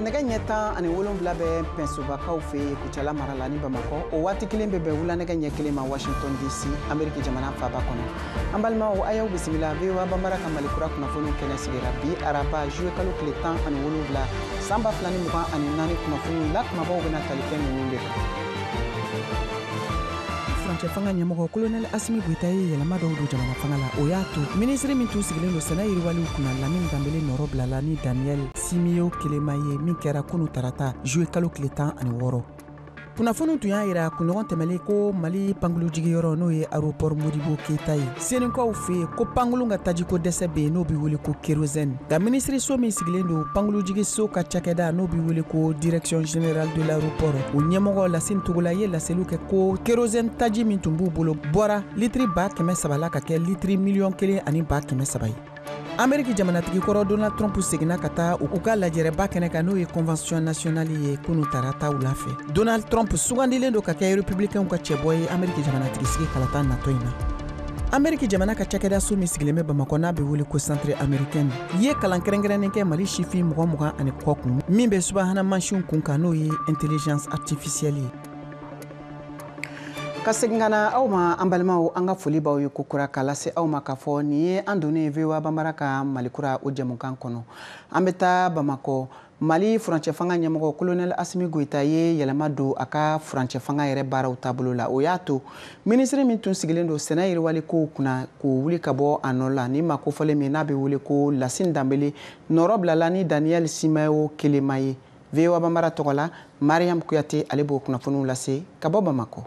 Nɛgɛ ɲɛ 17 bɛ Pɛnsobakaw fɛ yen Kucala mara la ni Bamakɔ. O waati kelen bɛ bɛn wula nɛgɛ ɲɛ 1 ma Washington DC, Ameriki jamana faaba kɔnɔ. An balimaw, a y'aw bisimila VOA Banbara ka Mali kura kunnafoniw kɛnɛ sigira bi araba juillet kalo tile 17 san 2024. Kunnafoniw la kumabaw bɛna tali kɛ ninnu de kan. Furancɛ fanga ɲɛmɔgɔ Kolonɛli Asimi Goyita ye yɛlɛma dɔw don jamana fanga la. O y'a to minisiri min tun sigilen don sɛnɛ yiriwaliw kunna, Lamini Danbele nɔrɔ bilala ni Daniel Simiyo Kelema ye, min kɛra kunu tarata juillet kalo tile 16. Kunnafoniw tun y'a yira kunɲɔgɔn tɛmɛlen ko Mali pankurunjigiyɔrɔ, n'o ye aéroport Modibo Keyita ye Senikaw fɛ yen, ko pankurun ka tajiko dɛsɛ bɛ yen, n'o bɛ wele ko kérosène. Nka minisiriso min sigilen don pankurunjigiso ka cakɛda, n'o bɛ wele ko Direction générale de l'aéroport, o ɲɛmɔgɔ Lasine Togola ye laseliw kɛ ko kérosène taji min tun b'u bolo bɔra litiri 300 000 la ka kɛ litiri 1 100 000 ye. Ameriki jamanatigi kɔrɔ Donald Trump seginna ka taa u ka lajɛrɛba kɛnɛ kan, n'o ye Convention nationale ye, kunu tarata wula fɛ. Donald Trump sugandilen don ka kɛ Républicainw ka cɛbɔ ye Ameriki jamanatigi sigi kalata natɔ in na. Ameriki jamana ka cakɛdaso min sigilen bɛ Bamakɔ, n'a bɛ wele ko Centre américain, ye kalan kɛrɛnkɛrɛnnen kɛ Mali sifin mɔgɔ 20 ani kɔ kun min bɛ subahana mansinw kun kan, n'o ye intelligence artificielle ye. Ka segin ka na aw ma, an balimaw, an ka foli b'aw ye kokura k'a lase aw ma k'a fɔ nin ye an donnen VOA Banbara ka Malikura o jɛmukan kɔnɔ. An bɛ taa Bamakɔ. Mali furancɛ fanga ɲɛmɔgɔ Kolonɛli Asimi Goyita ye yɛlɛma don a ka furancɛ fanga yɛrɛ baaraw taabolo la. O y'a to minisiri min tun sigilen don sɛnɛ yiriwali kow kunna, k'o wuli ka bɔ a nɔ la. Ni maa kofɔlen min n'a bɛ wele ko Lasine Danbele nɔrɔ bilala ni Daniel Simayo Kelema ye. VOA Banbara tɔgɔ la, Mariam Kuyate, ale b'o kunnafoniw lase ka bɔ Bamakɔ.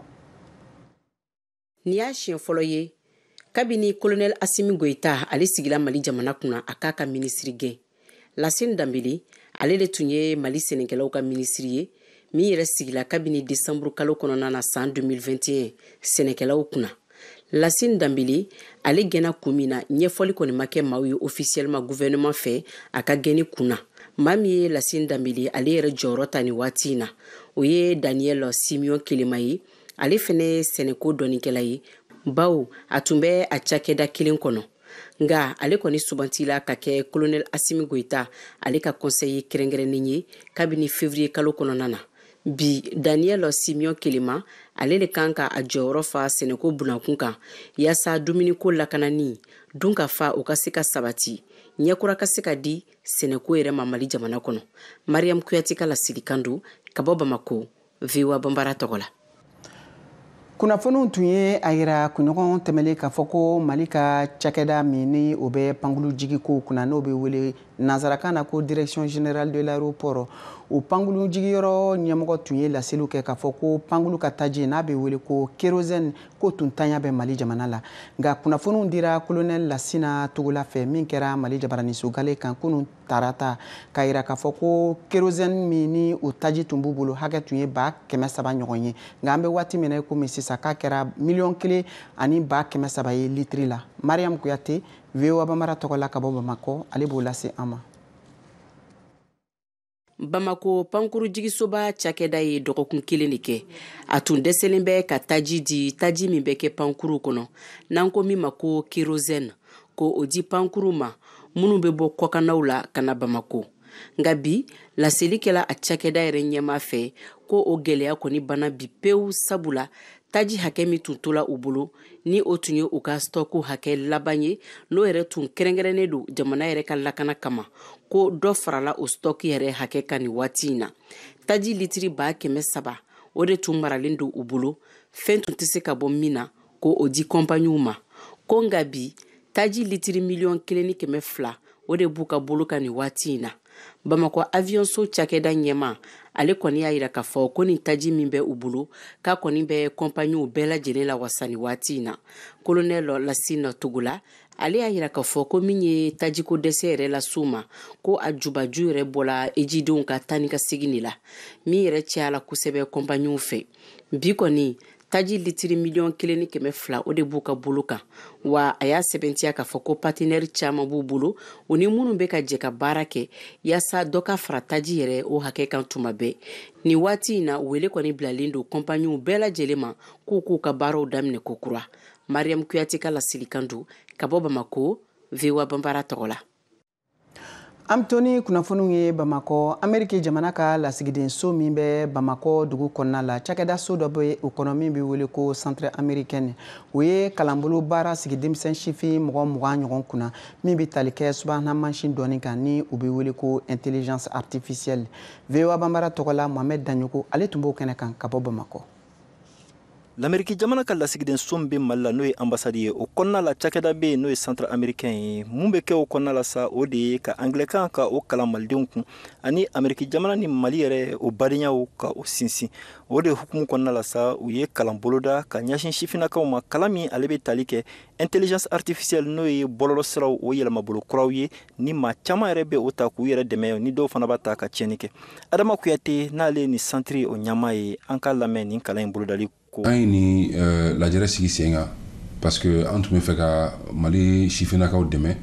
Nin y'a siɲɛ fɔlɔ ye kabini Kolonɛli Asimi Goyita ale sigila Mali jamana kunna, a k'a ka minisiri gɛn. Lasine Danbele, ale de tun ye Mali sɛnɛkɛlaw ka minisiri ye min yɛrɛ sigila kabini desanburu kalo kɔnɔna na san 2021 sɛnɛkɛlaw kunna. Lasine Danbele, ale gɛnna kun min na, ɲɛfɔli kɔni ma kɛ maaw ye officiellement gouvernement fɛ a ka gɛnni kun na. Maa min ye Lasine Danbele ale yɛrɛ jɔyɔrɔ ta nin waati in na, o ye Daniel Simeon Kelema ye. Ale fɛnɛ ye sɛnɛko dɔnnikɛla ye, bawo a tun bɛ a cakɛda kelen kɔnɔ. Nga ale kɔni sugantila ka kɛ Kolonɛl Asimi Goyita ale ka conseiller kɛrɛnkɛrɛnnen ye kabini février kalo kɔnɔna na. Bi, Daniel Simeon Kelema, ale de kan ka a jɔyɔrɔ fa sɛnɛko bunakun kan, yaasa dumuniko lakanani dun ka fa, o ka se ka sabati, ɲɛkura ka se ka di sɛnɛko yɛrɛ ma Mali jamana kɔnɔ. Mariam Kuyate ka laselikan don ka bɔ Bamako, VOA Banbara tɔgɔ la. Kunnafoniw tun ye a yira kunɲɔgɔn tɛmɛlen k'a fɔ ko Mali ka cakɛda min ni o bɛ pankulu jigikow kunna, n'o bɛ wele nansarakan na ko Direction générale de l'aéroport, o pankulu jigiyɔrɔ ɲɛmɔgɔ tun ye laseliw kɛ k'a fɔ ko pankulu ka taji, n'a bɛ wele ko kérosène, ko tun tanya bɛ Mali jamana la. Nka kunnafoniw dira Kolonɛli Lasina Togola fɛ min kɛra Mali jabaraniso gale kan kunun tarata, k'a yira k'a fɔ ko kérosène min ni o taji tun b'u bolo, hakɛ tun ye 300 000 ɲɔgɔn ye. Nka an bɛ waati min na komi sisan, k'a kɛra 1 100 000 ye litiri la. Mariam Kuyate, VOA Banbara tɔgɔ la ka bɔ Bamakɔ, ale b'o lase an ma. Bamako pankuru jigisoba cakɛda ye dɔgɔkun kelen de kɛ a tun dɛsɛlen bɛ ka taji di, taji min bɛ kɛ pankuru kɔnɔ, n'an ko min ma ko kérosène, ko o di pankuru ma minnu bɛ bɔ kɔkannaw la ka na Bamako. Nka bi, laseli kɛla a cakɛda yɛrɛ ɲɛma fɛ ko o gwɛlɛya kɔni banna bi pewu, sabula taji hakɛ min tun tola u bolo, ni o tun ye u ka stock hakɛ laban ye, n'o yɛrɛ tun kɛrɛnkɛrɛnnen don jamana yɛrɛ ka lakana kama, ko dɔ farala o stock yɛrɛ hakɛ kan nin waati in na. Taji litiri 300 000, o de tun maralen don u bolo, fɛn tun tɛ se ka bɔ min na ko o di kɔnpaniw ma. Ko nka bi, taji litiri 1 200 000, o de b'u ka bolo kan nin waati in na. Bamakɔ avion-so cakɛda ɲɛma, ale kɔni y'a yira k'a fɔ ko nin taji min bɛ u bolo, k'a kɔni bɛ kɔnpaniw bɛɛ lajɛlen la wasa nin waati in na. Kolonɛl Lasina Togola, ale y'a yira k'a fɔ ko min ye tajiko dɛsɛ yɛrɛ las'u ma, ko a jubaju yɛrɛ bɔla ejidenw ka taa ni ka segin de la, min yɛrɛ cayala kosɛbɛ kɔnpaniw fɛ. Bi kɔni, taji litiri 1 200 000, o de b'u ka bolo kan. Wa a y'a sɛbɛntiya k'a fɔ ko partenaire caman b'u bolo, u ni minnu bɛ ka jɛ ka baara kɛ yaasa dɔ ka fara taji yɛrɛ o hakɛ kan tuma bɛɛ. Nin waati in na, wele kɔni bilalen don kɔnpaniw bɛɛ lajɛlen ma k'u ka baaraw daminɛ kokura. Mariam Kuyate ka laselikan don ka bɔ Bamako, VOA Banbara tɔgɔ la. An bɛ to ni kunnafoniw ye Bamakɔ. Ameriki jamana ka lasigidenso min bɛ Bamakɔ dugu kɔnɔna la, cakɛdaso dɔ bɛ o kɔnɔ min bɛ wele ko Centre américain. O ye kalanbolo baara sigi denmisɛn sifin mɔgɔ 20 ɲɔgɔn kunna min bɛ tali kɛ subahana mansin dɔɔni kan ni o bɛ wele ko intelligence artificielle. VOA Banbara tɔgɔ la, Mohamed Dagnoko, ale tun b'o kɛnɛ kan ka bɔ Bamakɔ. Lamɛriki jamana ka lasigidenso bɛ Mali la, n'o ye ambassade ye, o kɔnɔna la cakɛda bɛ yen n'o ye Centre américain ye. Mun bɛ kɛ o kɔnɔna la sa? O de ye ka anglais-kan ka o kalan malidenw kun, ani Ameriki jamana ni Mali yɛrɛ o badenyaw ka o sinsin. O de hukumu kɔnɔna la sa, u ye kalan boloda ka ɲɛsin sifinnakaw ma, kalan min ale bɛ tali kɛ intelligence artificielle, n'o ye bɔlɔlɔsiraw o yɛlɛmabolo kuraw ye, ni maa caman yɛrɛ bɛ o ta k'u yɛrɛ dɛmɛ, ni dɔw fana b'a ta ka tiɲɛni kɛ. Adama Kuyate, n'ale ni centre o ɲɛmaa ye, an k'a lamɛn nin kalan in bolodali. An ye nin lajɛrɛ sigi sen kan parce que an tun bɛ fɛ ka Mali sifinnakaw dɛmɛ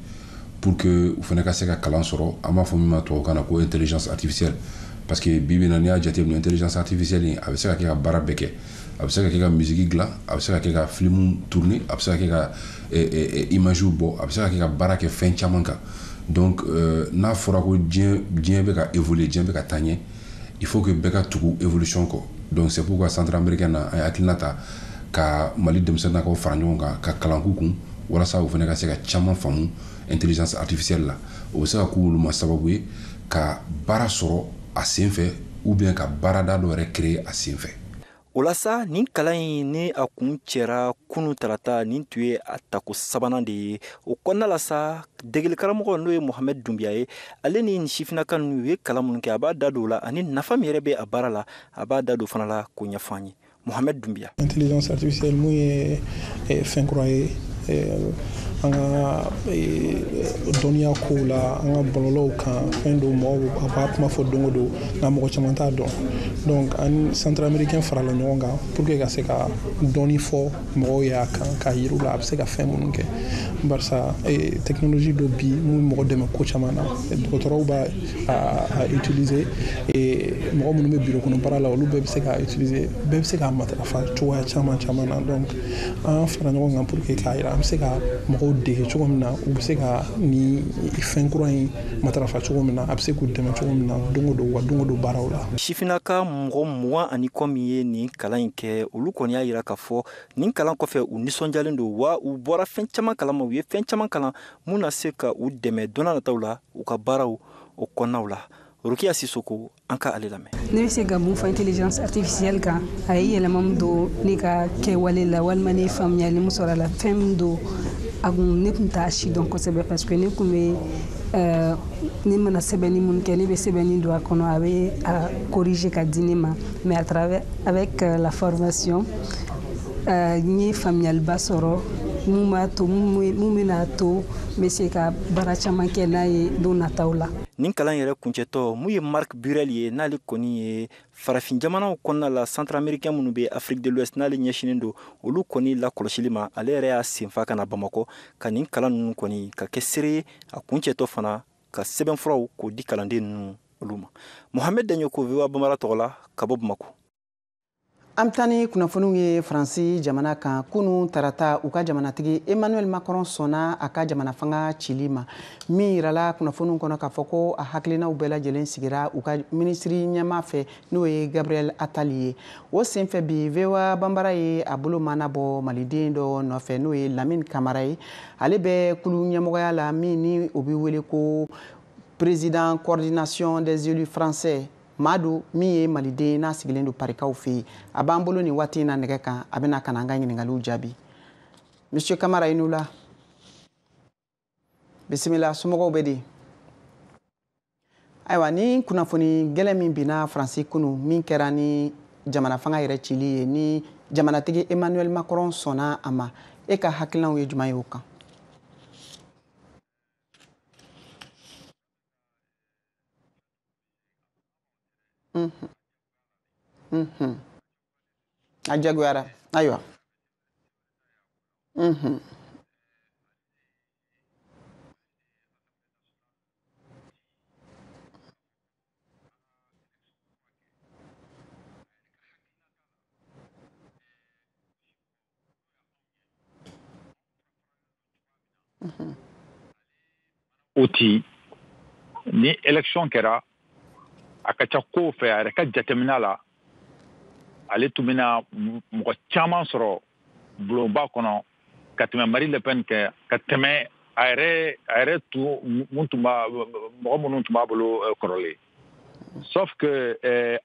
pour que u fana ka se ka kalan sɔrɔ, an b'a fɔ min ma tubabukan na ko intelligence artificielle. Parce que bi bi in na, n'i y'a jateminɛ, intelligence artificielle a bɛ se ka kɛ ka baara bɛɛ kɛ. A bɛ se ka kɛ ka musique dilan, a bɛ se ka kɛ ka film tourner, a bɛ se ka kɛ ka image bɔ, a bɛ se ka kɛ ka baara kɛ fɛn caman kan. Donc n'a fɔra ko diɲɛ bɛ ka évoluer, diɲɛ bɛ ka taa ɲɛ, il faut que bɛɛ ka tugu évolution kɔ. Donc c'est pourquoi Centre américain na, an ye hakilina ta ka Mali denmisɛnninnakaw fara ɲɔgɔn kan ka kalan k'u kun, walasa u fana ka se ka caman faamu intelligence artificielle la. O bɛ se ka k'olu ma sababu ye ka baara sɔrɔ a sen fɛ, ou bien ka baarada dɔ yɛrɛ créer a sen fɛ. O la sa, nin kalan in ni a kun cɛra kunu tarata, nin tun ye a tako sabanan de ye. O kɔnɔna la sa, degeli karamɔgɔ n'o ye Mohamed Dunbiya ye, ale ni nin sifinnaka ninnu, u ye kalan minnu kɛ, a b'a da don o la, ani nafa min yɛrɛ bɛ a baara la, a b'a da don fana la k'o ɲɛfɔ an ye. Mohamed Dunbiya. Intelligence artificielle mun ye fɛn kura ye an ka dɔnniya kow la, an ka bɔlɔlɔw kan, fɛn dɔw mɔgɔw a b'a kuma fɔ don o don, nka mɔgɔ caman t'a dɔn. Donc an Centre américain farala ɲɔgɔn kan pour que ka se ka dɔɔni fɔ mɔgɔw y'a kan, k'a yir'u la a bɛ se ka fɛn minnu kɛ, barisa technologie dɔ bi mun bɛ mɔgɔ dɛmɛ ko caman na. Dɔgɔtɔrɔw b'a a utiliser, mɔgɔ minnu bɛ bureau kɔnɔ baara la, olu bɛɛ bɛ se k'a utiliser, bɛɛ bɛ se k'a matarafa cogoya caman caman na. Donc an fara ɲɔgɔn kan pour que k'a yira an bɛ se ka mɔgɔw dege cogo min na, u bɛ se ka ni fɛn kura in matarafa cogo min na, a bɛ se k'u dɛmɛ cogo min na don o don wa don o don baaraw la. Sifinnaka mɔgɔ 20 ani kɔ min ye nin kalan in kɛ, olu kɔni y'a yira k'a fɔ nin kalan kɔfɛ u nisɔndiyalen don, wa u bɔra fɛn caman kalama, u ye fɛn caman kalan mun na se ka u dɛmɛ don n'a nataw la u ka baaraw o kɔnɔnaw la. Rukiya Sisoko, an ka ale lamɛn. Ne bɛ se ka mun fɔ intelligence artificielle kan? A ye yɛlɛma min don ne ka kɛwale la, walima ne ye faamuyali min sɔrɔ a la, fɛn min don a kun ne kun t'a si dɔn kosɛbɛ, parce que ne kun bɛ ne mana sɛbɛnni minnu kɛ, ne bɛ sɛbɛnni don a kɔnɔ, a bɛ a corriger ka di ne ma. Mais à travers avec la formation, n ye faamuyaliba sɔrɔ mun b'a to mun bɛna to n bɛ se ka baara caman kɛ n'a ye don nataw la. Nin kalan yɛrɛ kuncɛtɔ, mun ye Marc Burel ye, n'ale kɔni ye farafin jamanaw kɔnɔna la centre américain minnu bɛ Afrique de l'Ouest, n'ale ɲɛsinnen don olu kɔni lakɔlɔsili ma, ale yɛrɛ y'a senfa ka na Bamakɔ ka nin kalan ninnu kɔni ka kɛ seere ye, a kuncɛtɔ fana ka sɛbɛnfuraw k'o di kalanden ninnu olu ma. Mohamed Dagnoko, VOA Bambara tɔgɔ la ka bɔ Bamakɔ. An bɛ taa ni kunnafoniw ye Faransi jamana kan. Kunun tarata, u ka jamanatigi Emmanuel Macron sɔnna a ka jamana fanga cili ma, min yirala kunnafoniw kɔnɔ k'a fɔ ko a hakilinaw bɛɛ lajɛlen sigira u ka minisiri ɲɛmaa fɛ, n'o ye Gabriel Attal ye. O senfɛ bi, VOA Banbara ye a bolo mana bɔ maliden dɔ nɔfɛ, n'o ye Lamine Kamara ye. Ale bɛ kulu ɲɛmɔgɔya la min ni o bɛ wele ko président coordination des élus français. Maa don min ye maliden n'a sigilen don Parikaw fɛ yen. A b'an bolo nin waati in na nɛgɛ kan, a bɛna ka na an ka ɲininkaliw jaabi. Monsieur Kamara, i ni wula. Bisimila, somɔgɔw bɛ di? Ayiwa, ni kunnafoni gɛlɛn min binna Faransi kunu, min kɛra ni jamana fanga yɛrɛ cili ye, ni jamanatigi Emmanuel Macron sɔnna a ma, e ka hakilinaw ye jumɛn ye o kan? A jagoyara. Ayiwa. O ti Ni élection kɛra, a ka ca kow fɛ, a yɛrɛ ka jateminɛ la, ale tun bɛna mɔgɔ caman sɔrɔ bulonba kɔnɔ ka tɛmɛ Marine Le Pen kɛ, ka tɛmɛ a yɛrɛ tun mun tun b'a, mɔgɔ minnu tun b'a bolo kɔrɔlen. Sauf que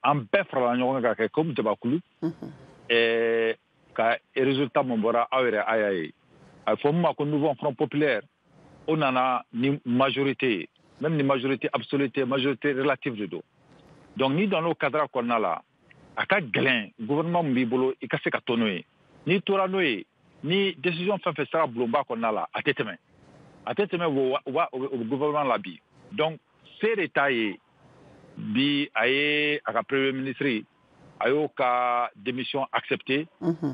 an bɛɛ farala ɲɔgɔn kan ka kɛ comme jabakulu ka résultat mun bɔra, aw yɛrɛ a y'a ye. A fɔ min ma ko Nouveau Front Populaire, o nana ni majorité ye, même ni majorité absolue tɛ, majorité relative de don. Donc n'i donn'o cadre kɔnɔna la, a ka gɛlɛn gouvernement min b'i bolo, i ka se ka to n'o ye. N'i tora n'o ye, ni décision fɛn fɛn sera bulonba kɔnɔna la, a tɛ tɛmɛ, a tɛ tɛmɛ o gouvernement la bi. Donc se de t'a ye bi. A ye a ka premier ministre, a y'o ka démission accepté,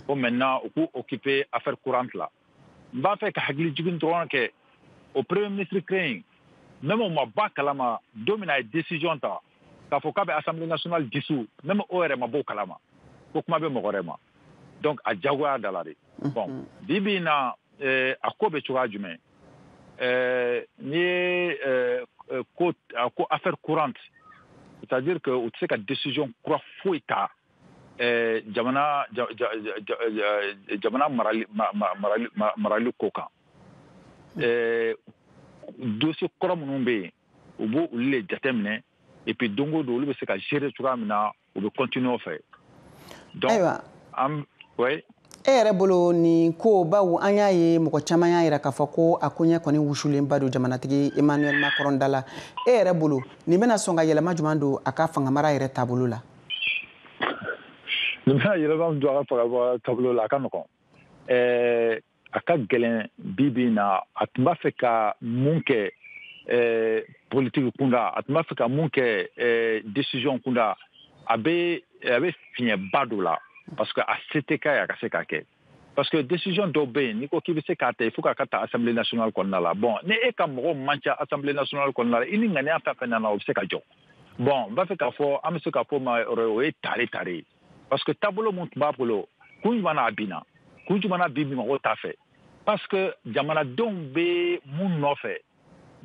ko maintenant u k'u occuper affaire courante la. N b'a fɛ ka hakili jigin dɔrɔn kɛ, o premier ministre kelen in, même o ma ba kalama don min na a ye décision ta k'a fɔ k'a bɛ Assemblée nationale dissous, même o yɛrɛ ma bɔ o kalama, ko kuma bɛ mɔgɔ wɛrɛ ma. Donc a jagoya da la de. Bon, bi bi in na, a ko bɛ cogoya jumɛn? N'i ye ko a ko affaire courante, c'est-à-dire que u tɛ se ka décision kura foyi ta jamana marali ko kan. Dossier kɔrɔ minnu bɛ yen, u b'o olu de jateminɛ, et puis don o don, olu bɛ se ka gérer cogoya min na, u bɛ continuer o fɛ. Donc Ayiwa. An, oui. E yɛrɛ bolo, nin ko bawo, an y'a ye mɔgɔ caman y'a yira k'a fɔ ko a koɲɛ kɔni wusulenba don jamanatigi Emmanuel Macron da la. E yɛrɛ bolo, nin bɛna sɔn ka yɛlɛma jumɛn don a ka fangamara yɛrɛ taabolo la? Nin bɛna yɛlɛma don a ka fanga taabolo la, a ka nɔgɔn, a ka gɛlɛn. Bi bi in na, a tun b'a fɛ ka mun kɛ politique kunda, a tun b'a fɛ ka mun kɛ décision kunda, a bɛ fiɲɛba don la, parce que a se tɛ k'a ye a ka se k'a kɛ, parce que décision dɔw bɛ yen, n'i ko k'i bɛ se k'a ta, il faut k'a ka ta Assemblée nationale kɔnɔna la. Bon, ni e ka mɔgɔw man ca Assemblée nationale kɔnɔna la, i ni ŋaniya fɛn fɛn nana, o bɛ se ka jɔ. Bon, n b'a fɛ k'a fɔ, an bɛ se k'a fɔ ma, o ye tare tare ye, parce que taabolo mun tun b'a bolo, kun jumɛn na a binna, kun jumɛn na bi mɔgɔw t'a fɛ? Parce que jamanadenw bɛ mun nɔfɛ,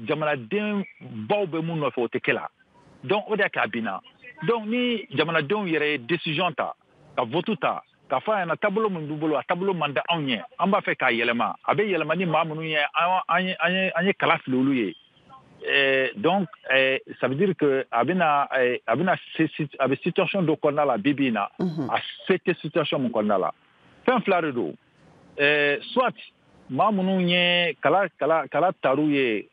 jamanaden baw bɛ mun nɔfɛ, o tɛ kɛ la. Donc o de y'a kɛ a binna. Donc ni jamanadenw yɛrɛ ye décision ta, ka vote ta, k'a fɔ a ɲɛna taabolo min b'u bolo, a taabolo man di anw ye, an b'a fɛ k'a yɛlɛma, a bɛ yɛlɛma ni maa minnu ye, an ye kala fili olu ye. Donc ça veut dire que a bɛna a bɛ situation dɔ kɔnɔna la bi bi in na, a se tɛ situation min kɔnɔna la. Fɛn fila de don: soit maa minnu ye kala taru ye,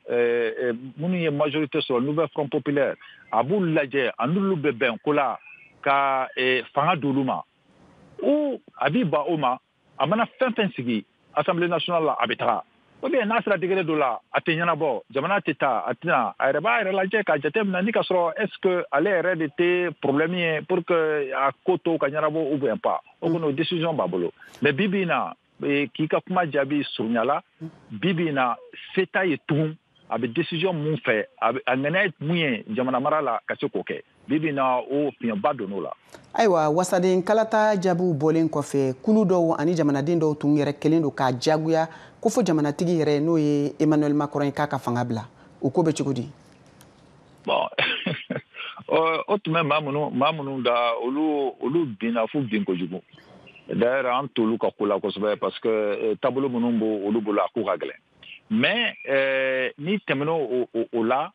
minnu ye majorité sɔrɔ, Nouveau Front Populaire, a b'olu lajɛ, a n'olu bɛ bɛn ko la ka fanga d'olu ma, ou a b'i ban o ma, a mana fɛn fɛn sigi Assemblée nationale la, a bɛ taga, ou bien n'a sera degré dɔ la, a tɛ ɲɛnabɔ, jamana tɛ taa, a tɛna a yɛrɛ b'a yɛrɛ lajɛ k'a jateminɛ ni ka sɔrɔ est ce que ale yɛrɛ de tɛ problème ye pour que a ko tɔw ka ɲɛnabɔ ou bien pas. O kɔni, o décision b'a bolo. Mais bi bi in na, k'i ka kuma jaabi surunya la, bi bi in na, se t'a ye tugun. A bɛ décision mun fɛ, a ŋaniya ye mun ye jamana mara la, ka se k'o kɛ, bi bi in na, o fiɲɛba donn'o la. Ayiwa, wasaden kalata jaabiw bɔlen kɔfɛ, kulu dɔw ani jamanaden dɔw tun yɛrɛ kɛlen don k'a jagoya ko fo jamanatigi yɛrɛ, n'o ye Emmanuel Macron ye, k'a ka fanga bila. O ko bɛ cogo di? Bon, o tun bɛ maa minnu da, olu binna fo bin kojugu. D'ailleurs, an t'olu ka ko la kosɛbɛ, parce que taabolo minnu b'o olu bolo, a ko ka gɛlɛn. Mais ni tɛmɛn'o o la,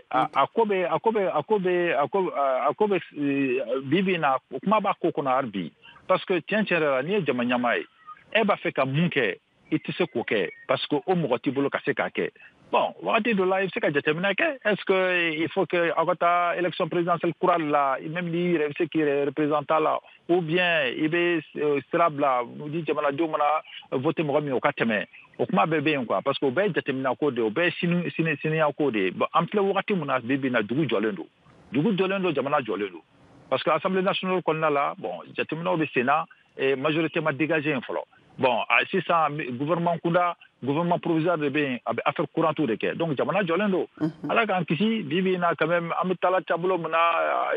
a ko bɛ a ko bɛ a ko bɛ a ko a ko bɛ bi bi in na, kuma b'a ko kɔnɔ hali bi, parce que tiɲɛ tiɲɛ yɛrɛ la, n'i ye jama ɲɛmaa ye, e b'a fɛ ka mun kɛ, i tɛ se k'o kɛ, parce que o mɔgɔ t'i bolo ka se k'a kɛ. Bon, wagati dɔ la, i bɛ se ka jateminɛ kɛ: est ce que il faut que aw ka taa élection présidentielle kura la, même n'i yɛrɛ bɛ se k'i yɛrɛ représenter la, ou bien i bɛ sira bila ni jamanadenw mana voter mɔgɔ min ye, o ka tɛmɛ? O kuma bɛɛ bɛ yen quoi, parce que o bɛɛ ye jateminɛ ko de ye, o bɛɛ ye sini sini siniya ko de ye. Bon, an filɛ wagati min na bi bi in na, dugu jɔlen don, dugu jɔlen don, jamana jɔlen don, parce que Assemblée nationale kɔnɔna la, bon, jateminɛw bɛ sen na, majorité ma dégager yen fɔlɔ. Bon, sisan gouvernement kunda, gouvernement provisoire de bɛ yen, a bɛ affaire courante de kɛ. Donc jamana jɔlen don, Ala k'an kisi. Bi bi in na, quand même, an bɛ taala taabolo min na,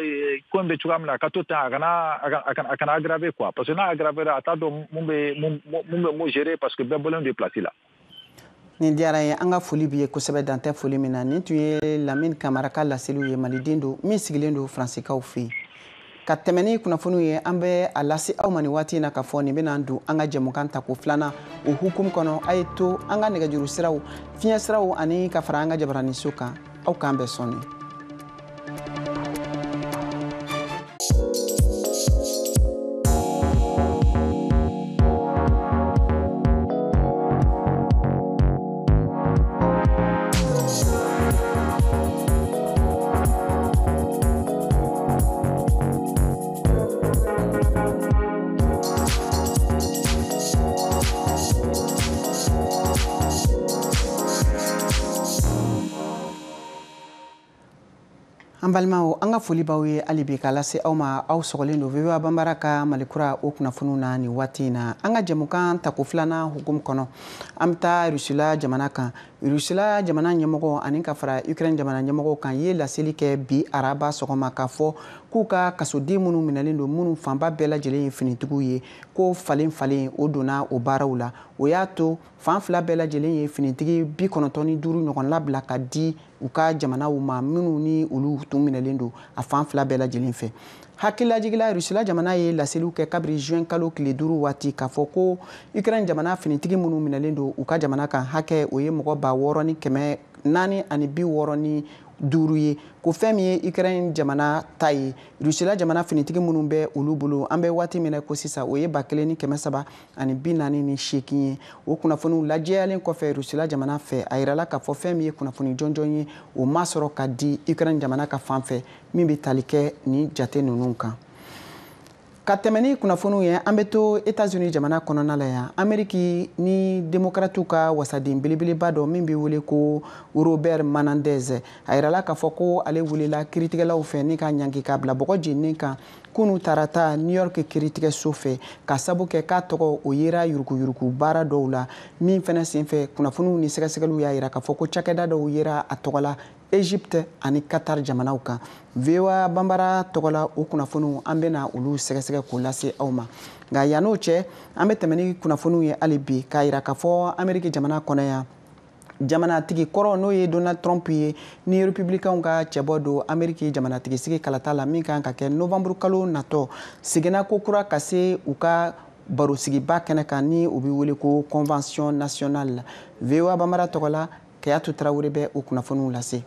ko in bɛ cogoya min na, a ka to ten, a kana aggraver quoi, parce que n'a aggraver, a t'a dɔn mun bɛ mun gérer, parce que bɛɛ bɔlen don place la. Nin diyara n ye, an ka foli b'i ye kosɛbɛ, dan tɛ foli min na. Nin tun ye Lamine Kamara ka laseliw ye, maliden don min sigilen don Faransikaw fɛ yen. Ka tɛmɛ ni kunnafoniw ye, an bɛ a lase aw ma nin waati in na k'a fɔ nin bɛna don an ka jɛmukan tako filanan o hukumu kɔnɔ. A ye to an ka nɛgɛjuru siraw, fiɲɛ siraw ani ka fara an ka jabaraninso kan. Aw k'an bɛn sɔɔni. An balimaw, an ka foli b'aw ye hali bi k'a lase aw ma. Aw sɔgɔlen don VOA Banbara ka Malikura o kunnafoniw na nin waati in na. An ka jɛmukan tako filanan hukumu kɔnɔ, an bɛ taa Rusila jamana kan. Rusila jamana ɲɛmɔgɔ ani ka fara Ukraine jamana ɲɛmɔgɔw kan ye laseli kɛ bi araba sɔgɔma k'a fɔ k'u ka kasoden minnu minɛlen don, minnu fanba bɛɛ lajɛlen ye finitigiw ye, ko falen falen o donna o baaraw la. O y'a to fan fila bɛɛ lajɛlen ye finitigi 95 ɲɔgɔn labila ka di u ka jamanaw ma, minnu ni olu tun minɛlen don a fan fila bɛɛ lajɛlen fɛ. Hakililajigila, Rusila jamana ye laseliw kɛ kabiri juin kalo tile 5 waati k'a fɔ ko Ukraine jamana finitigi minnu minɛlen don u ka jamana kan hakɛ, o ye mɔgɔ 6465 ye. Ko fɛn min ye Ukraine jamana ta ye, Rusila jamana finitigi minnu bɛ olu bolo an bɛ waati min na ko sisan, o ye 1348 ye. O kunnafoniw lajɛyalen kɔfɛ Rusila jamana fɛ, a yirala k'a fɔ fɛn min ye kunnafoni jɔnjɔn ye, o ma sɔrɔ ka di Ukraine jamana ka fan fɛ min bɛ tali kɛ nin jate ninnu kan. Ka tɛmɛ ni kunnafoniw ye, an bɛ to États-Unis jamana kɔnɔna la yan. Amérique ni démocrates ka wasaden belebeleba dɔ min bɛ wele ko Robert Menendez, a yirala k'a fɔ ko ale welela kiiritigɛlaw fɛ ni ka ɲangi k'a bila bɔgɔ jeninen kan kunu tarata New York kiiritigɛso fɛ, ka sabu kɛ k'a tɔgɔ o yera yuruguyurugu baara dɔw la, min fɛnɛ senfɛ kunnafoniw ni sɛgɛsɛgɛliw y'a yira k'a fɔ ko cakɛda dɔw yera a tɔgɔ la Égypte ani Qatar jamanaw kan. VOA Banbara tɔgɔ la, o kunnafoniw an bɛna olu sɛgɛsɛgɛ k'o lase aw ma. Nka yann'o cɛ, an bɛ tɛmɛ ni kunnafoniw ye hali bi k'a yira k'a fɔ Amérique jamana kɔnɔ yan, jamanatigi kɔrɔ n'o ye Donald Trump ye, ni républicain ka cɛbɔ don Amérique jamanatigi sigi kalata la min kan ka kɛ novembre kalo natɔ, seginna ko kura ka se u ka barosigiba kɛnɛ kan ni u bɛ wele ko Convention nationale. VOA Banbara tɔgɔ la, Kayatu Tarawele bɛ o kunnafoniw lase.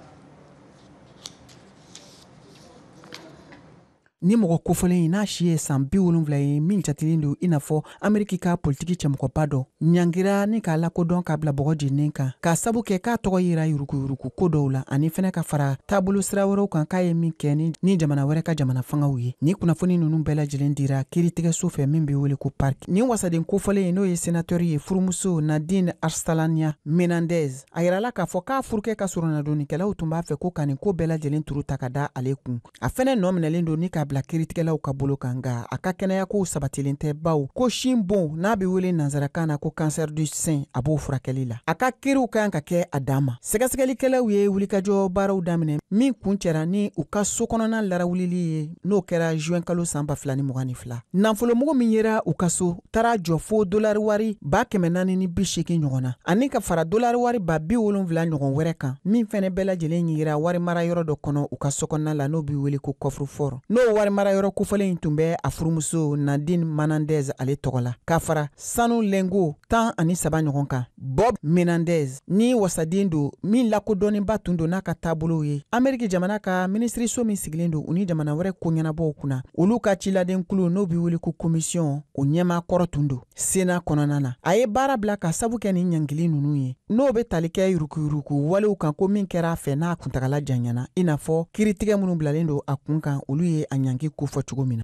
Ni mɔgɔ kofɔlen in n'a si ye san 70 ye, min jatelen don i n'a fɔ Ameriki ka politiki cɛmɔgɔba dɔ, ɲangira ni k'a lakodɔn k'a bila bɔgɔ jeninen kan, k'a sabu kɛ k'a tɔgɔ yera yuruguyurugu ko dɔw la, ani fɛnɛ ka fara taabolo sira wɛrɛw kan k'a ye min kɛ ni jamana wɛrɛ ka jamana fangaw ye. Ni kunnafoni ninnu bɛɛ lajɛlen dira kiiritigɛso fɛ min bɛ wele ko parc. Ni wasaden kofɔlen in n'o ye sénateur ye, furumuso Nadine Arsalania Menendez, a yirala k'a fɔ k'a furukɛ ka soronadonnikɛlaw tun b'a fɛ ko ka nin ko bɛɛ lajɛlen turu ta ka da ale kun. A fɛnɛ nɔ minɛlen don ni k'a bila kiiritigɛlaw ka bolo kan, nka a ka kɛnɛyakow sabatilen tɛ, baw ko sin bon n'a bɛ wele nansarakan na ko cancer du sein, a b'o furakɛli la. A ka kiiriw kan ka kɛ a dan ma. Sɛgɛsɛgɛlikɛlaw ye wulikajɔ baaraw daminɛ min kuncɛra ni u ka so kɔnɔna larawulili ye, n'o kɛra juin kalo san 2022. Nafolomugu min yera u ka so taara jɔ fo dolari wari 480 ɲɔgɔn na, ani ka fara dolari wari 70,000 ɲɔgɔn wɛrɛ kan, min fɛnɛ bɛɛ lajɛlen yera wari mara yɔrɔ dɔ kɔnɔ u ka so kɔnɔna la n'o bɛ wele ko coffre-fort. N'o wari mara yɔrɔ kofɔlen in tun bɛ a furumuso Nadine Menendez ale tɔgɔ la, k'a fara sanu lengo 13 ɲɔgɔn kan. Bob Menendez ni wasaden don min lakodɔnnenba tun don n'a ka taabolow ye Ameriki jamana ka minisiriso min sigilen don u ni jamana wɛrɛ koɲɛnabɔw kunna, olu ka ciladenkulu n'o bɛ wele ko commission, o ɲɛmaa kɔrɔ tun don Sénat kɔnɔna na. A ye baara bila ka sabu kɛ nin ɲangili ninnu ye, n'o bɛ tali kɛ yuruguyurugu walew kan ko min kɛra a fɛ n'a kuntagala janyana, i n'a fɔ kiiritigɛ minnu bilalen don a kun kan, olu ye a ɲangi kofɔ cogo min na.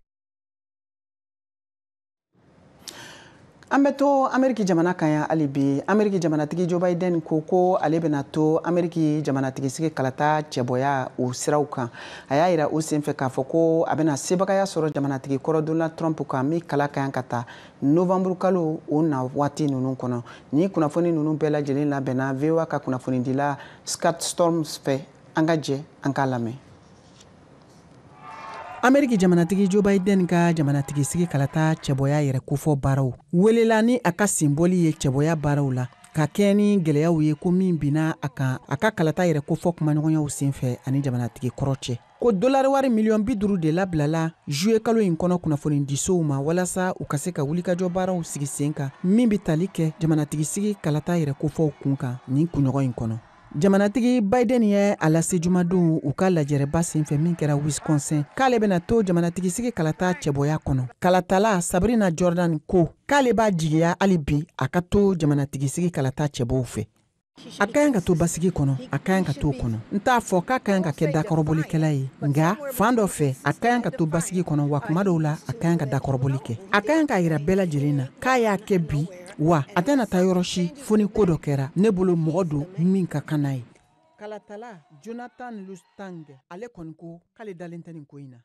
An bɛ to Ameriki jamana kan yan hali bi. Ameriki jamanatigi Joe Biden ko ko ale bɛna to Ameriki jamanatigi sigi kalata cɛbɔya o siraw kan. A y'a yira o senfɛ k'a fɔ ko a bɛna sebagaya sɔrɔ jamanatigi kɔrɔ Donald Trump kan min kala ka kan ka ta novembre kalo o na waati ninnu kɔnɔ. Ni kunnafoni ninnu bɛɛ lajɛlen labɛnna VOA ka kunnafonidila Scott Storms fɛ. An ka jɛ an k'a lamɛn. Ameriki jamanatigi Joe Biden ka jamanatigi sigi kalata cɛbɔya yɛrɛ kofɔ baaraw welela ni a ka senbɔli ye cɛbɔya baaraw la. Ka kɛ ni gɛlɛyaw ye ko min binna a kan a ka kalata yɛrɛ kofɔ kumaɲɔgɔnyaw senfɛ ani jamanatigi kɔrɔ cɛ. Ko dolari wari miliyɔn 50 de labilala juillet kalo in kɔnɔ kunnafonidisow ma, walasa u ka se ka wulikajɔ baaraw sigi sen kan min bɛ tali kɛ jamanatigisigi kalata yɛrɛ kofɔw kun kan nin kunɲɔgɔn in kɔnɔ. Jamanatigi Biden ye a lase jumadon u ka lajɛrɛba senfɛ min kɛra Wisconsin, k'ale bɛna to jamanatigisigi kalata cɛbɔya kɔnɔ. Kalatala Sabrina Jordan ko k'ale b'a jigiya hali bi a ka to jamanatigisigi kalata cɛbɔw fɛ. A ka ɲi ka to basigi kɔnɔ, a ka ɲi ka to kɔnɔ. N t'a fɔ k'a ka ɲi ka kɛ dakɔrɔbɔlikɛla ye, nka fan dɔ fɛ, a ka ɲi ka to basigi kɔnɔ, wa kuma dɔw la, a ka ɲi ka dakɔrɔbɔli kɛ. A ka ɲi k'a yira bɛɛ lajɛlen na k'a y'a kɛ bi, wa a tɛna taa yɔrɔ si fo ni ko dɔ kɛra. Ne bolo, mɔgɔ don min ka kan n'a ye. Kalatala Jonathan Lustang, ale kɔni ko k'ale dalen tɛ nin ko in na.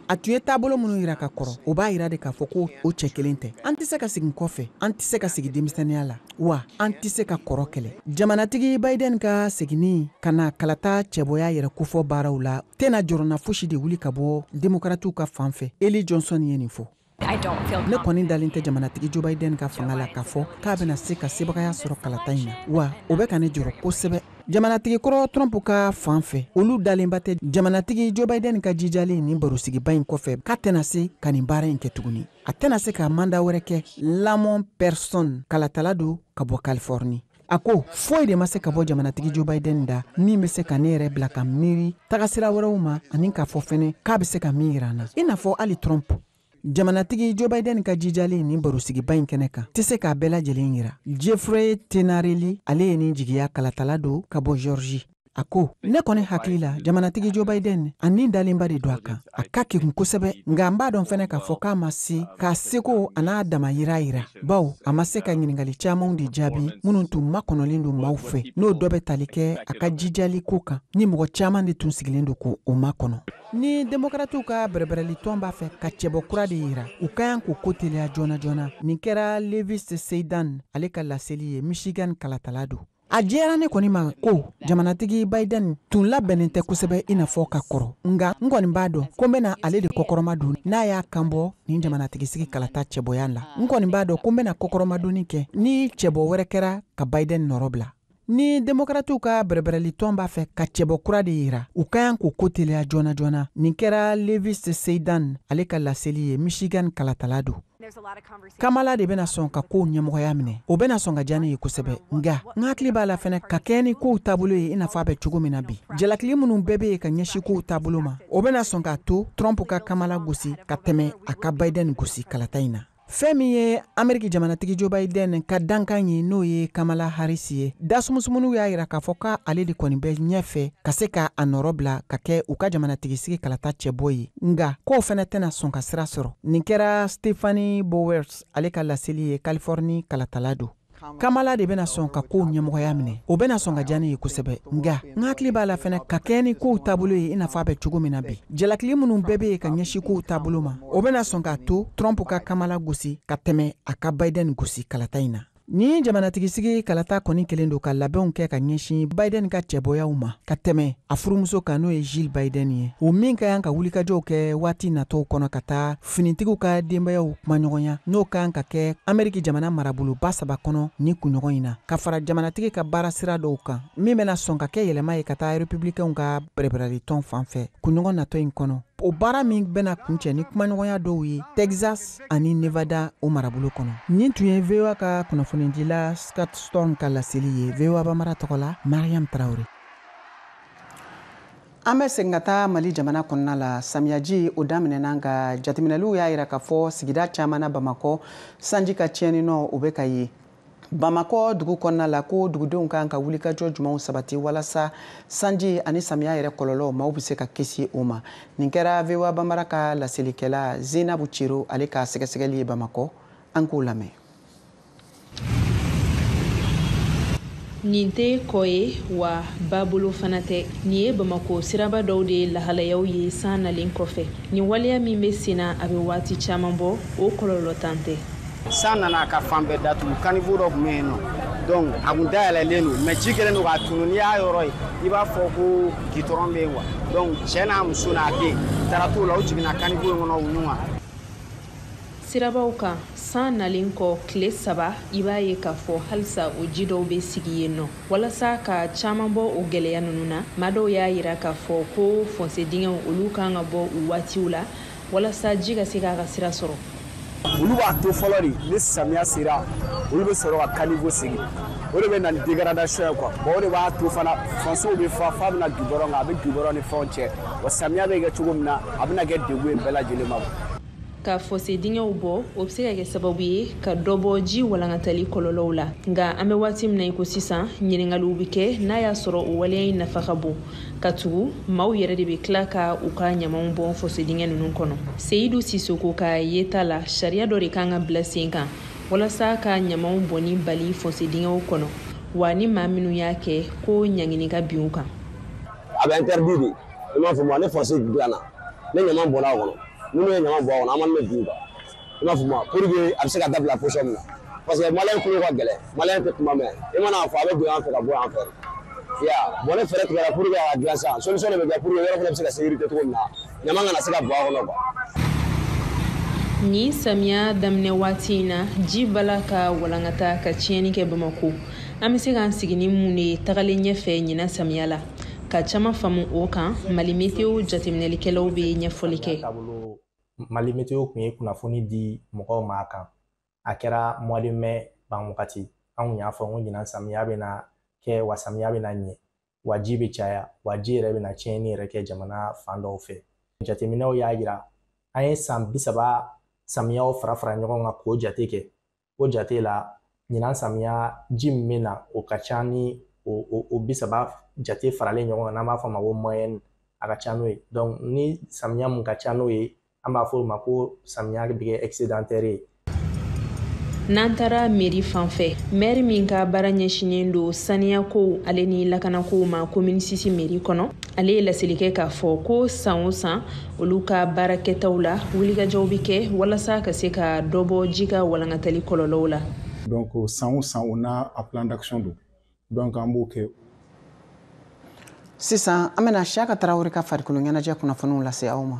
A tun ye taabolo minnu yira ka kɔrɔ, o b'a yira de k'a fɔ ko o cɛ kelen tɛ. An tɛ se ka segin kɔfɛ, an tɛ se ka segin denmisɛnninya la, wa an tɛ se ka kɔrɔ kɛlɛ. Jamanatigi Biden ka seginni ka na kalata cɛbɔya yɛrɛ kofɔ baaraw la tɛna jɔrɔna fosi de wuli ka bɔ Demokratiw ka fan fɛ. Eli Johnson ye nin fɔ: "Ne kɔni dalen tɛ jamanatigi Joe Biden ka fanga la k'a fɔ k'a bɛna se ka sebagaya sɔrɔ kalata in na, wa o bɛ ka ne jɔrɔ kosɛbɛ." Jamanatigi kɔrɔ Trump ka fan fɛ, olu dalenba tɛ jamanatigi Joe Biden ka jijalen nin barosigiba in kɔfɛ k'a tɛna se ka nin baara in kɛ tuguni, a tɛna se ka mandat wɛrɛ kɛ. Lamont Person, kalatala don ka bɔ Californie, a ko foyi de ma se ka bɔ jamanatigi Joe Biden da min bɛ se ka ne yɛrɛ bila ka miiri tagasira wɛrɛw ma, ani k'a fɔ fɛnɛ k'a bɛ se ka min yira an na, i n'a fɔ hali Trump. Jamanatigi Joe Biden ka jijalen nin barosigiba in kɛnɛ kan tɛ se k'a bɛɛ lajɛlen yira. Jeffrey Tenareli, ale ye nin jigiya, kalatala don ka bɔ Georgie, a ko: "Ne kɔni hakili la, jamanatigi Joe Biden, a nin dalenba de don a kan, a ka kegun kosɛbɛ, nka n b'a dɔn fɛnɛ k'a fɔ k'a ma se k'a seko a n'a dama yira yira, bawo a ma se ka ɲiningali caamanw de jaabi minnu tun makɔnɔlen don maaw fɛ, n'o dɔ bɛ tali kɛ a ka jijali ko kan, ni mɔgɔ caaman de tun sigilen don ko o makɔnɔ." Ni Demokratiw ka bɛrɛbɛrɛli tɔn b'a fɛ ka cɛbɔ kura de yira, u ka kan k'o ko teliya joona joona. Nin kɛra Levis Seidan, ale ka laseli ye, Michigan kalatala don. A diyara ne kɔni ma ko jamanatigi Biden tun labɛnnen tɛ kosɛbɛ i n'a fɔ ka kɔrɔ, nka n kɔni b'a dɔn ko n bɛna ale de kɔkɔrɔma don n'a y'a kan bɔ nin jamanatigisigi kalata cɛbɔya la. N kɔni b'a dɔn ko n bɛna kɔkɔrɔmadonni kɛ ni cɛbɔ wɛrɛ kɛra ka Biden nɔrɔ bila. Ni Demokratiw ka bɛrɛbɛrɛli tɔn b'a fɛ ka cɛbɔ kura de yira, u ka kan k'o ko teliya joona joona. Nin kɛra Levis Seidan, ale ka laseli ye, Michigan kalatala don. Kamala de bɛna sɔn ka kow ɲɛmɔgɔya minɛ, o bɛna sɔn ka diya ne ye kosɛbɛ, nka n hakili b'a la fɛnɛ ka kɛ ni kow taabolo ye i n'a fɔ a bɛ cogo min na bi, jalakili minnu bɛɛ bɛ yen ka ɲɛsin kow taabolo ma, o bɛna sɔn k'a to Trump ka Kamala gosi ka tɛmɛ a ka Biden gosi kalata in na. Fɛn min ye Ameriki jamanatigi Joe Biden ka dankan ye, n'o ye Kamala Harris ye, dasumusumunuw y'a yira k'a fɔ k'ale de kɔni bɛ ɲɛfɛ ka se ka a nɔrɔ bila ka kɛ u ka jamanatigisigi kalata cɛbɔ ye, nga k'o fɛnɛ tɛna sɔn ka sira sɔrɔ. Nin kɛra Stephanie Bowers, ale ka laseli ye, Californie kalatala don. Kamala de bɛna sɔn ka kow ɲɛmɔgɔya minɛ, o bɛna sɔn ka diya ne ye kosɛbɛ, nka n hakili b'a la fɛnɛ ka kɛ ni kow taabolo ye i n'a fɔ a bɛ cogo min na bi, jalakili minnu bɛɛ bɛ yen ka ɲɛsin kow taabolo ma, o bɛna sɔn k'a to Trump ka Kamala gosi ka tɛmɛ a ka Biden gosi kalata in na. Ni jamanatigisigi kalata kɔni kelen don ka labɛnw kɛ ka ɲɛsin Biden ka cɛbɔyaw ma ka tɛmɛ a furumuso kan, n'o ye Jill Biden ye, o min ka kan ka wulikajɔw kɛ waati natɔw kɔnɔ ka taa finitigiw ka denbayaw kumaɲɔgɔnya, n'o ka kan ka kɛ Ameriki jamana maraboloba saba kɔnɔ ni kunɲɔgɔn in na, ka fara jamanatigi ka baara sira dɔw kan min bɛna sɔn ka kɛ yɛlɛma ye ka taa Republicainw ka bɛrɛbɛrɛli fan fɛ kunɲɔgɔn natɔ in kɔnɔ, o baara min bɛna kuncɛ ni kumaɲɔgɔnya dɔw ye Texas ani Nevada, o marabolo kɔnɔ. Nin tun ye VOA ka kunnafonidila Scott Stone ka laseli ye. VOA Bambara tɔgɔ la, Mariam Traore. An bɛ segin ka taa Mali jamana kɔnɔna la. Samiyaji o daminɛna, nka jateminɛliw y'a yira k'a fɔ sigida caman na Bamakɔ, sanji ka tiɲɛni nɔ o bɛ ka ye Bamakɔ dugu kɔnɔna la, ko dugudenw kan ka wulikajɔ jumɛnw sabati walasa sanji ani samiya yɛrɛ kɔlɔlɔ, maaw bɛ se ka kisi o ma. Nin kɛra VOA Bambara ka laselikɛla Zenabu Cero, ale ka sɛgɛsɛgɛli ye Bamakɔ. An k'o lamɛn. Nin tɛ kɔ ye wa babolo fana tɛ. Nin ye Bamako siraba dɔw de ye lahalayaw ye san nalen kɔfɛ. Nin waleya min bɛ sen na, a bɛ waati caman bɔ, o kɔlɔlɔ tan tɛ. San nana ka fan bɛɛ datugu. Caniveau dɔ tun bɛ yen nɔ, donc a kun dayɛlɛlen don, mais ji kɛlen don k'a tunu. N'i y'a yɔrɔ ye, i b'a fɔ ko gitɔrɔn bɛ yen quoi. Donc cɛ n'a muso n'a den taara t'o la, u jiginna caniveau in kɔnɔ, u ɲuman. Sirabaw kan, san nalen kɔ tile 3, i b'a ye k'a fɔ halisa o ji dɔw bɛ sigi yen nɔ. Walasa ka caman bɔ o gɛlɛya ninnu na, maa dɔw y'a yira k'a fɔ ko fossé dingɛw olu kan ka bɔ u waatiw la walasa ji ka se k'a ka sira sɔrɔ. Olu b'a to fɔlɔ de, ni samiya sera, olu bɛ sɔrɔ ka caniveau sigi. O de bɛ na ni dégradation ye quoi. Bon, o de b'a to fana fossé bɛ fa f'a bɛna goudron kan, a bɛ goudron ni fɛnw cɛ. Wa samiya bɛ kɛ cogo min na, a bɛna kɛ degun ye bɛɛ lajɛlen ma. Ka fossé dingɛw bɔ, o bɛ se ka kɛ sababu ye ka dɔ bɔ ji walankatali kɔlɔlɔw la. Nka an bɛ waati min na i ko sisan, ɲininkaliw bɛ kɛ n'a y'a sɔrɔ o waleya in nafa ka bon, ka tugu maaw yɛrɛ de bɛ tila ka u ka ɲamanw bɔn fossé dingɛ ninnu kɔnɔ. Seyidu Sisoko ka yeta la, sariya dɔ de kan ka bila sen kan walasa ka ɲamanw bɔnni bali fossé dingɛw kɔnɔ, wa ni maa minnu y'a kɛ ko ɲangini ka bin u kan. A bɛ interdit de, i m'a faamu, ni fossé dilanna, ni ɲaman bɔnna a kɔnɔ, minnu ye ɲaman bɔ a kɔnɔ, an b'an bɛ bin u kan, i m'a faamu, pour que a bɛ se ka dabila position min na, parce que malien kulo ka gɛlɛn, malien tɛ kuma mɛn, i mana fɔ a bɛ don yan fɛ ka bɔ yan fɛ. Ya bon, ne fɛɛrɛ tigɛra pour que a ka dilan sisan, solution de bɛ kɛ pour que yɔrɔ fana bɛ se ka sécurité cogo min na, ɲaman kana se ka bɔ a kɔnɔ quoi. Nin samiya daminɛ waati in na, ji bala ka walankata ka tiɲɛni kɛ Bamako. An bɛ se k'an sigi ni mun de ye tagalen ɲɛfɛ ɲinan samiya la? Ka caman faamu o kan, Mali Meteo jateminɛlikɛlaw bɛ ɲɛfɔli kɛ. Mali Meteo tun ye kunnafoni di mɔgɔw ma a kan. A kɛra mois de mai ban wagati. An kun y'a fɔ ko ɲinan samiya bɛna kɛ, wa samiya bɛna ɲɛ, wa ji bɛ caya, wa ji yɛrɛ bɛna tiɲɛni yɛrɛ kɛ jamana fan dɔw fɛ. Jateminɛw y'a yira an ye san 30 samiyaw fara fara ɲɔgɔn kan k'o jate kɛ. O jate la, ɲinan samiya ji min bɛ na, o ka ca ni o 30 jate faralen ɲɔgɔn kan, n'an b'a fɔ a ma ko moyenne, a ka ca n'o ye. Donc ni samiya mun ka ca n'o ye, an b'a fɔ o ma ko samiya bɛ kɛ excédentaire ye. N'an taara mairie fan fɛ, maire min ka baara ɲɛsinnen don saniyakow ale ni lakanakow ma commune 6 mairie kɔnɔ, ale ye laseli kɛ k'a fɔ ko san o san olu ka baarakɛtaw la, wulikajɔw bɛ kɛ walasa ka se ka dɔ bɔ ji ka walankatali kɔlɔlɔw la. Donc san o san, on a un plan d'action don, donc an b'o kɛ. Sisan an bɛna Siyaka Tarawele ka farikolo ɲɛnajɛ kunnafoniw lase aw ma.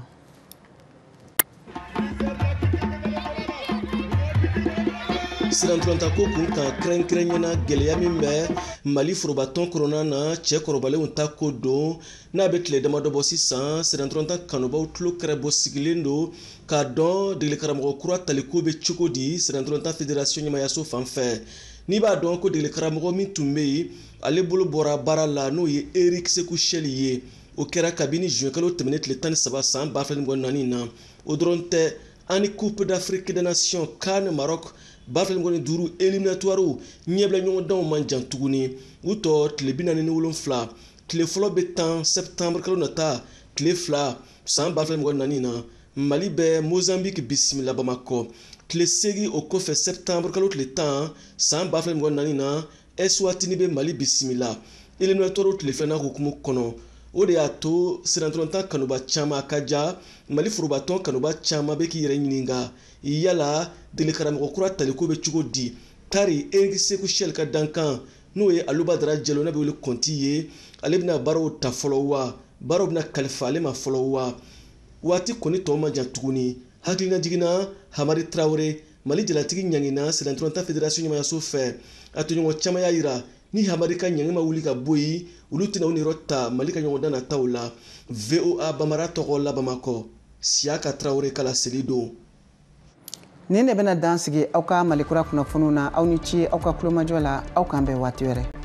Sirantulantako kun kan, kɛrɛnkɛrɛnyana gɛlɛya min bɛ Mali forobatɔn kɔnɔna na, cɛ kɔrɔbalenw ta ko don n'a bɛ tile damadɔ bɔ sisan. Sirantulanta kanubaw tulo kɛrɛbɔ sigilen don k'a dɔn degeli karamɔgɔ kura taliko bɛ cogo di sirantulanta fédération ɲɛmayaso fan fɛ. N'i b'a dɔn ko degeli karamɔgɔ min tun bɛ yen, ale bolo bɔra baara la, n'o ye Eric Sekou Chelle ye, o kɛra kabini juin kalo tɛmɛnen tile 13 san 2024 na. O dɔrɔn tɛ, ani Coupe d'Afrique des Nations CAN Maroc 2025 éliminatoire ɲɛbila ɲɔgɔndanw man jan tuguni, u tɔ tile 47. Tile fɔlɔ bɛ tan septembre kalo nata tile 2 san 2024 na, Mali bɛ Mozambique bisimila Bamakɔ. Tile 8 o kɔfɛ, septembre kalo tile 10 san 2024 na, Eswatini bɛ Mali bisimila éliminatoire tile 2nan hukumu kɔnɔ. O de y'a to sirantulanta kanuba caman ka ja, Mali forobatɔn kanuba caman bɛ k'i yɛrɛ ɲininka yala degeli karamɔgɔ kura taliko bɛ cogo di. Tari Eric Sekou Chelle ka dankan, n'o ye Aluba Dara Jalo n'a bɛ wele Kɔnti ye, ale bɛna baaraw ta fɔlɔ wa baaraw bɛna kalifa ale ma fɔlɔ wa? Waati kɔni tɔ man jan tuguni. Hakilina jiginna, Hamadi Tarawele, Mali jalatigi ɲangina sirantulanta fédération ɲɛmayaso fɛ. A tɔɲɔgɔn caman y'a yira ni Hamadi ka ɲangi ma wuli ka bɔ yen, olu tɛna u niyɔrɔ ta Mali ka ɲɔgɔndan nataw la. VOA Bamara tɔgɔ la, Bamakɔ, Siyaka Tarawele ka laseli don. Nin de bɛna dan sigi aw ka Malikura kunnafoniw na. Aw ni ce aw ka kulomajɔ la. Aw k'an bɛn waati wɛrɛ.